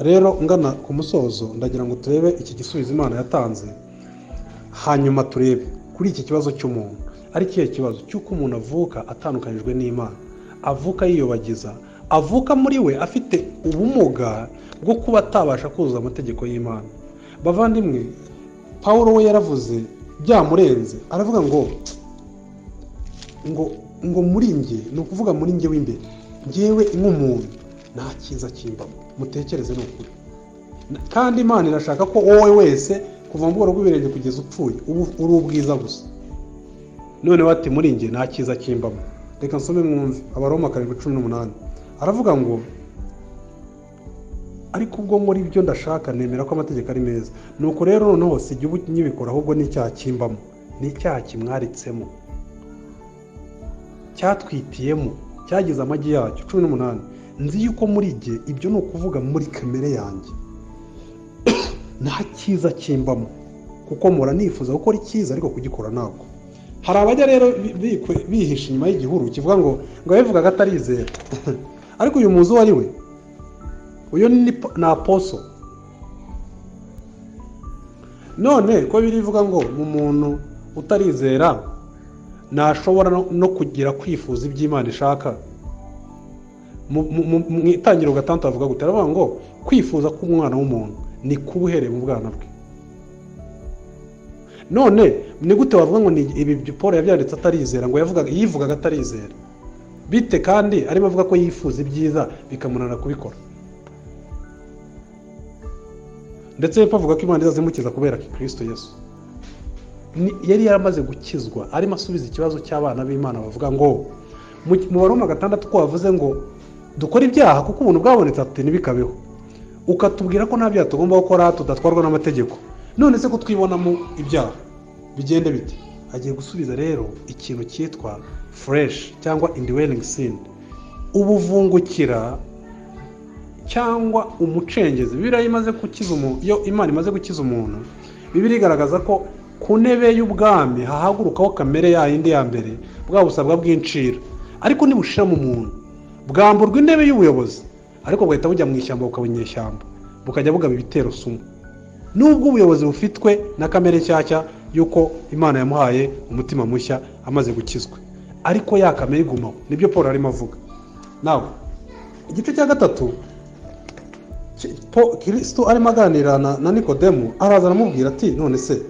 Rero ngana ku musozo, ndagira ngo turebe iki gisubizo Imana yatanze, hanyuma turebe kuri iki kibazo cy'umuntu. Ari ikihe kibazo? Cy'uko umuntu avuka atandukanyijwe n'Imana, avuka yiyobagiza, avuka muri we afite ubumuga bwo kuba atabasha kuzuza amategeko y'Imana. Bavandimwe, Pawulo we yaravuze byamurenze, aravuga ngo ngo ngo muri njye, ni ukuvuga muri njye w'imbere, njyewe nk'umuntu nta cyiza kimbamo. Mutekereze, ni ukuri. Kandi Imana irashaka ko wowe wese kuva mu bworo bw'ibirenge kugeza upfuye ubu uri ubwiza gusa. Noneho ati muri njye nta cyiza kimbamo. Reka nsome mwumve Abaroma 7:18, aravuga ngo ariko ubwo nkora ibyo ndashaka, nemera ko amategeko ari meza. Nuko rero noneho si jye ubu nyibikora, ahubwo ni icyaha kimbamo, ni icyaha kimwaritsemo, cyatwitiyemo, cyagize amagi yacyo. 18, nzi yuko muri jye, ibyo ni ukuvuga muri kamere yanjye, nta cyiza kimbamo, kuko mpora nifuza gukora icyiza ariko kugikora ntabwo. Hari abajya rero bihisha inyuma y'igihuru kivuga ngo yabivugaga atarizera. Ariko uyu muzi uwo ari we? Uyu ni apostle. None ko birivuga ngo mu muntu utarizera ntashobora no kugira kwifuza iby'Imana ishaka. Mu Itangiriro 6 bavuga gute? Aravuga ngo kwifuza k'umwana w'umuntu ni kuba uhereye mu bwana bwe. None ni gute wavuga ngo ni ibi Paul yabyanditse atarizera, ngo yivugaga atarizera bite, kandi arimo avuga ko yifuza ibyiza bikamunanira kubikora? Ndetse hepfo avuga ko Imana izazimukiza kubera Kristo Yesu. Yari yaramaze gukizwa, arimo asubiza ikibazo cy'abana b'Imana bavuga ngo mu Baroma 6 ko bavuze ngo dukore ibyaha kuko ubuntu bwabonetse, ati ntibikabeho. Ukatubwira ko nta byaha tugomba gukora, tudatwarwa n'amategeko, none se ko twibonamo ibyaha bigende bite? Agiye gusubiza rero ikintu cyitwa flesh cyangwa indwelling sin, ubuvungukira cyangwa umucengezi. Bibiliya imaze gukiza umuntu, iyo Imana imaze gukiza umuntu, Bibiliya igaragaza ko ku ntebe y'ubwami hahagurukaho kamere ya yindi ya mbere, bwa busabwa bw'incira, ariko nibushira mu muntu bwamburwa intebe y'ubuyobozi, ariko bugahita bujya mu ishyamba, bukaba inyeshyamba, bukajya bugaba ibitero sumo. Nubwo ubuyobozi bufitwe na kamere nshyashya y'uko Imana yamuhaye umutima mushya amaze gukizwa, ariko ya kamere igumaho. Nibyo Paul arimo avuga. Nawe igice cya 3, Kristo arimo aganira na Nikodemu, araza aramubwira ati none se,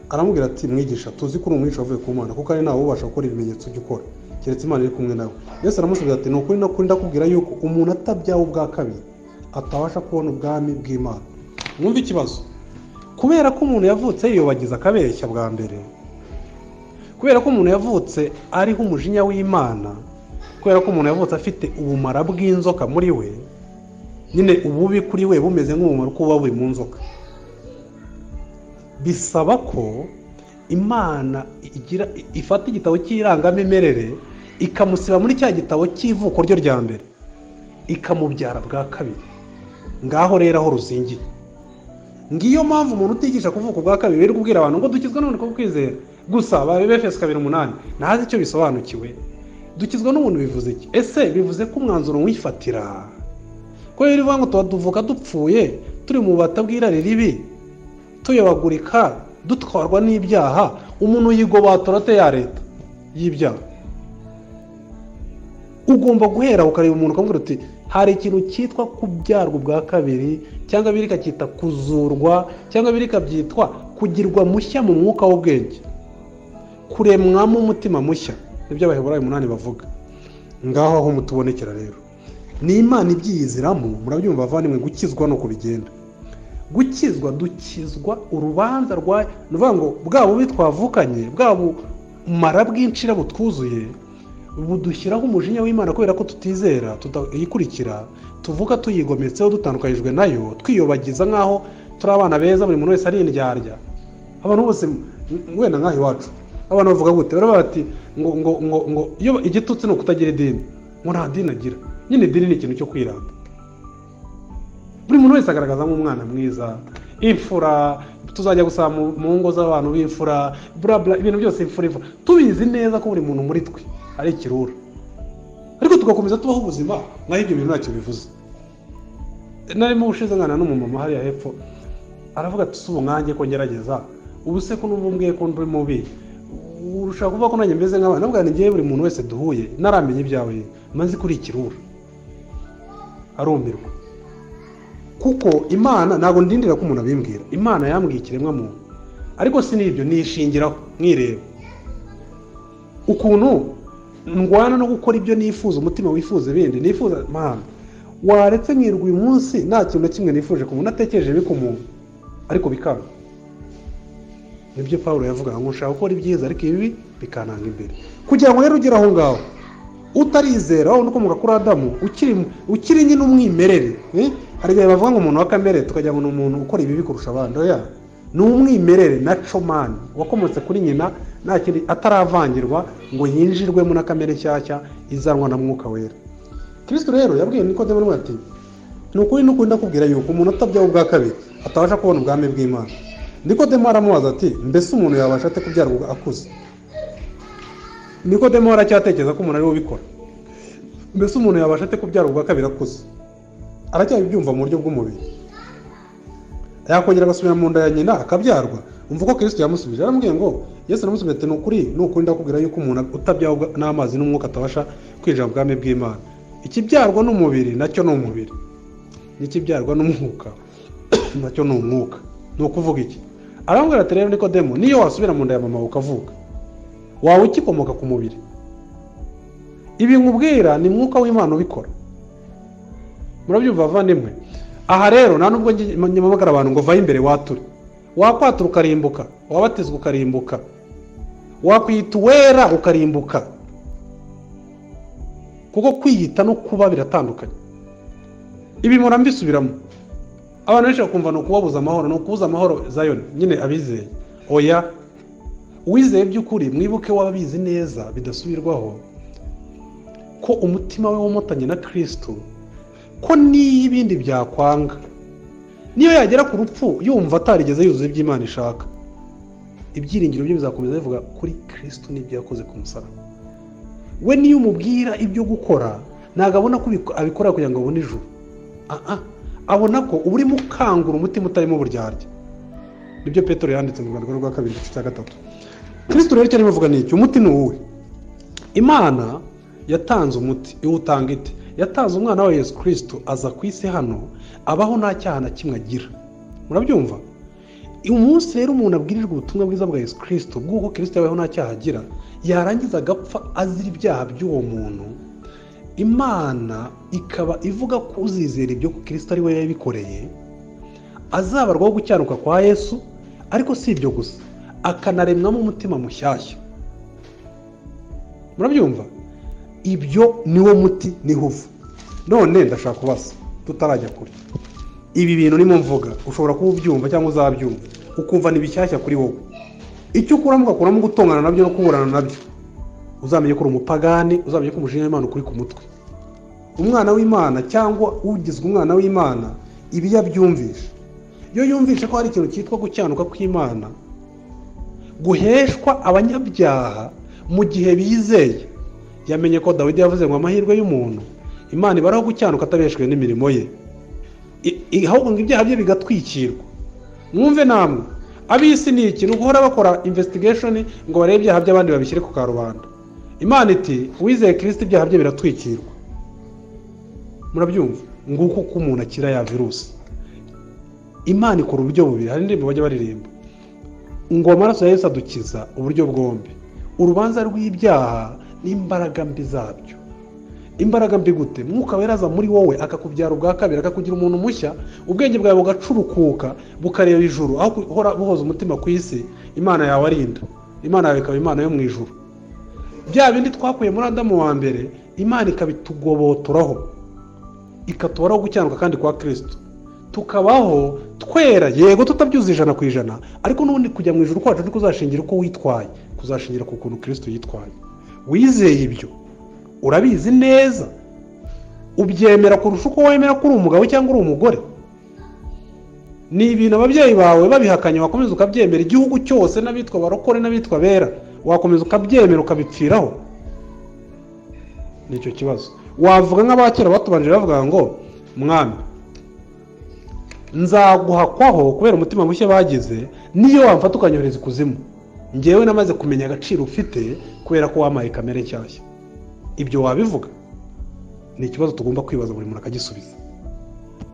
aramubwira ati mwigisha, tuzi ko uri umwigisha wavuye ku Mana, kuko ari ntawe ubasha gukora ibimenyetso ujya ukora keretse Imana iri kumwe nawe. Yesu aramusubiza ati ni ukuri n'ukuri ndakubwira yuko umuntu atabyawe ubwa kabiri atabasha kubona ubwami bw'Imana. Mwumve ikibazo. Kubera ko umuntu yavutse yiyobagiza akabeshya bwa mbere, kubera ko umuntu yavutse ariho umujinya w'Imana, kubera ko umuntu yavutse afite ubumara bw'inzoka muri we, nyine ububi kuri we bumeze nk'ubumara uko buba buri mu nzoka, bisaba ko Imana ifata igitabo cy'irangamimerere ikamusiba muri cya gitabo cy'ivuko ryo rya mbere, ikamubyara bwa kabiri. Ngaho rero aho ruzingiye. Ngiyo mpamvu umuntu utigisha kuvuka ubwa kabiri biri kubwira abantu ngo dukizwa n'ubuntu kubwo kwizera gusa, ba Efeso 2:8, ntazi icyo bisobanukiwe. Dukizwa n'ubuntu bivuze iki? Ese bivuze ko umwanzuro wifatira? Ko rero bivuga ngo tuba tuvuka dupfuye, turi mu bubata bw'irari ribi, tuyobagurika, dutwarwa n'ibyaha, umuntu yigobatora ate ya leta y'ibyaha? Ugomba guhera ukareba umuntu ukamubwira uti hari ikintu cyitwa kubyarwa ubwa kabiri, cyangwa biri kacyita kuzurwa, cyangwa biri kabyitwa kugirwa mushya mu mwuka w'ubwenge, kuremwamo umutima mushya. Nibyo Abaheburayo 8 bavuga. Ngaho aho mutubonekera rero ni Imana ibyiyiziramo. Murabyumva bavandimwe, gukizwa no kubigenda. Gukizwa, dukizwa urubanza rwa, ni ukuvuga ngo bwa bubi twavukanye, bwa bumara bw'incira butwuzuye, budushyiraho umujinya w'Imana kubera ko tutizera, tutayikurikira, tuvuga tuyigometseho, dutandukanyijwe nayo, twiyobagiza nk'aho turi abana beza, buri muntu wese ari indyarya. Abantu bose wenda nk'aho iwacu abantu bavuga gute? Baravuga bati ngo ngo ngo ngo iyo igitutsi ni ukutagira idini, ngo nta dini agira. Nyine idini ni ikintu cyo kwirata. Buri muntu wese agaragaza nk'umwana mwiza, imfura, tuzajya gusaba mu ngo z'abantu b'imfura, bla bla, ibintu byose imfura imfura. Tubizi neza ko buri muntu muri twe ari ikirura, ariko tugakomeza tubaho ubuzima nk'aho ibyo bintu ntacyo bivuze. Narimo ushize nkana n'umumama hariya hepfo, aravuga ati: "Si ubu nkanjye ko ngerageza, ubu se ko numva umbwiye ko ndi mubi, ushaka kuvuga ko nanjye meze nk'abana?" Ndavuga nti: "Ngewe buri muntu wese duhuye naramenya ibyawe, maze kuri ikirura." Arumirwa, kuko Imana ntabwo ndindira ko umuntu abimbwira. Imana yambwiye ikiremwa muntu, ariko si n'ibyo nishingiraho mwireba ukuntu ndwana no gukora ibyo nifuza, umutima wifuza ibindi nifuza. Mana, waretse nkirwa uyu munsi nta kintu na kimwe nifuje ku muntu, natekereje bi ku muntu, ariko bikanga. Nibyo Paul yavugaga ngo: "Nshaka gukora ibyiza, ariko ibibi bikananga imbere." Kugira ngo rero ugere aho ngaho utarizera, wowe ukomoka kuri Adamu, ukiri nyine umwimerere. Hari igihe bavuga ngo umuntu wa kamere, tukagira ngo ni umuntu ukora ibibi kurusha abandi. Oya, ni umwimerere, natural man wakomotse kuri nyina, nta kindi, ataravangirwa ngo yinjirwemo na kamere nshyashya izanwa na Mwuka Wera. Kristo rero yabwiye Nikodemo ati: "Ni ukuri, ni ukuri, ndakubwira yuko umuntu atabyawe ubwa kabiri atabasha kubona ubwami bw'Imana." Nikodemo aramubaza ati: "Mbese umuntu yabasha ate kubyarwa akuze?" Nikodemo aracyatekereza ko umuntu ariwe ubikora. Mbese umuntu yabasha ate kubyarwa ubwa kabiri akuze? Aracyabibyumva mu buryo bw'umubiri. Yakongera agasubira mu nda ya nyina akabyarwa? Umva uko Kristo yamusubije. Aramubwiye ngo, Yesu aramusubije ati: "Ni ukuri, ni ukuri, ndakubwira yuko umuntu utabyawe n'amazi n'umwuka atabasha kwinjira mu bwami bw'Imana. Ikibyarwa n'umubiri nacyo ni umubiri, n'ikibyarwa n'umwuka nacyo ni umwuka." Ni ukuvuga iki? Aramubwira ati: "Rero Nikodemo, niyo wasubira mu nda ya mama ukavuka, waba ukikomoka ku mubiri. Ibi nkubwira ni mwuka w'Imana ubikora." Murabyumva, bavandimwe? Aha rero nta nubwo mpamagara abantu ngo vayo imbere wature. Wakwatura ukarimbuka, wabatizwa ukarimbuka, wakwiyita uwera ukarimbuka, kuko kwiyita no kuba biratandukanye. Ibi mbisubiramo, abantu benshi bakumva ni ukubabuza amahoro, ni ukubuza amahoro Zayoni nyine abizeye. Oya, uwizeye by'ukuri, mwibuke, waba abizi neza bidasubirwaho ko umutima we womotanye na Kirisitu, ko n'iyo ibindi byakwanga, niyo yagera ku rupfu yumva atarigeze yuzuza ibyo Imana ishaka, ibyiringiro bye bizakomeza bivuga kuri Kirisitu n'ibyo yakoze ku musaraba. We niyo umubwira ibyo gukora, ntabwo abona ko abikora kugira ngo abone ijuru. Abona ko uba urimo ukangura umutima utarimo uburyarya. Nibyo Petero yanditse mu rwandiko rwa kabiri, igice cya 3. Kirisitu rero icyo arimo avuga ni iki? Umuti ni uwuhe? Imana yatanze umuti. Iwutanga ite? Yatanze umwana wa Yesu Kirisitu, aza ku isi hano, abaho nta cyaha na kimwe agira. Murabyumva? Umunsi rero umuntu abwirijwe ubutumwa bwiza bwa Yesu Kirisitu, bw'uko Kirisitu yabayeho nta cyaha agira, yarangiza agapfa azira ibyaha by'uwo muntu, Imana ikaba ivuga ko uzizera ibyo ko Kirisito ari we yabikoreye azabarwaho gukiranuka kwa Yesu. Ariko si ibyo gusa, akanaremwamo umutima mushyashya. Murabyumva? Ibyo niwo muti, niho uva. None ndashaka kubaza tutarajya kure: ibi bintu nimo mvuga, ushobora kuba ubyumva cyangwa uzabyumva ukumva ni bishyashya kuri wowe. Icyo ukuramo, ugakuramo gutongana nabyo no kuburana nabyo, uzamenye ko uri umupagani, uzamenye ko umujinya w'Imana ukuri ku mutwe. Umwana w'Imana cyangwa ugizwe umwana w'Imana, ibi iyo abyumvishe, iyo yumvishe ko hari ikintu cyitwa gukiranuka kw'Imana guheshwa abanyabyaha mu gihe bizeye, yamenye ko Dawidi yavuze ngo amahirwe y'umuntu Imana ibaraho gukiranuka atabeshejwe n'imirimo ye, ahubwo ngo ibyaha bye bigatwikirwa. Mwumve namwe, ab'isi ni iki? Ni uguhora bakora investigation ngo barebe ibyaha by'abandi, babishyire ku karubanda. Imana iti: "Uwizeye Kirisito, ibyaha bye biratwikirwa." Murabyumva? Nguko uko umuntu akira ya virusi. Imana ikora uburyo bubiri. Hari indirimbo bajya baririmba ngo amaraso ya Yesu adukiza uburyo bwombi, urubanza rw'ibyaha n'imbaraga mbi zabyo. Imbaraga mbi gute? Mwuka Wera aza muri wowe, akakubyara ubwa kabiri, akakugira umuntu mushya, ubwenge bwawe bugacurukuka, bukareba ijuru aho guhora buhoza umutima ku isi. Imana yawe arinda, Imana yawe ikaba Imana yo mu ijuru. Bya bindi twakuye muri Adamu wa mbere, Imana ikabitugobotoraho, ikatubaraho gukiranuka kandi kwa Kirisito, tukabaho twera. Yego, tutabyuzuye 100%, ariko n'ubundi kujya mu ijuru kwacu ntikuzashingira uko witwaye, kuzashingira ku kuntu Kirisito yitwaye. Wizeye ibyo, urabizi neza, ubyemera kurusha uko wemera ko uri umugabo cyangwa uri umugore. Ni ibintu ababyeyi bawe babihakanye wakomeza ukabyemera, igihugu cyose n'abitwa barokore n'abitwa bera wakomeza ukabyemera, ukabipfiraho. Nicyo kibazo. Wavuga nk'abakera batubanjije bavuga ngo: "Mwami, Nzaguhakwaho kubera umutima mushya bagize. Niyo wamfata ukanyohereza ikuzimu, ngewe namaze kumenya agaciro ufite kubera ko wampaye kamere nshyashya. Ibyo wabivuga? Ni ikibazo tugomba kwibaza, buri muntu akagisubiza.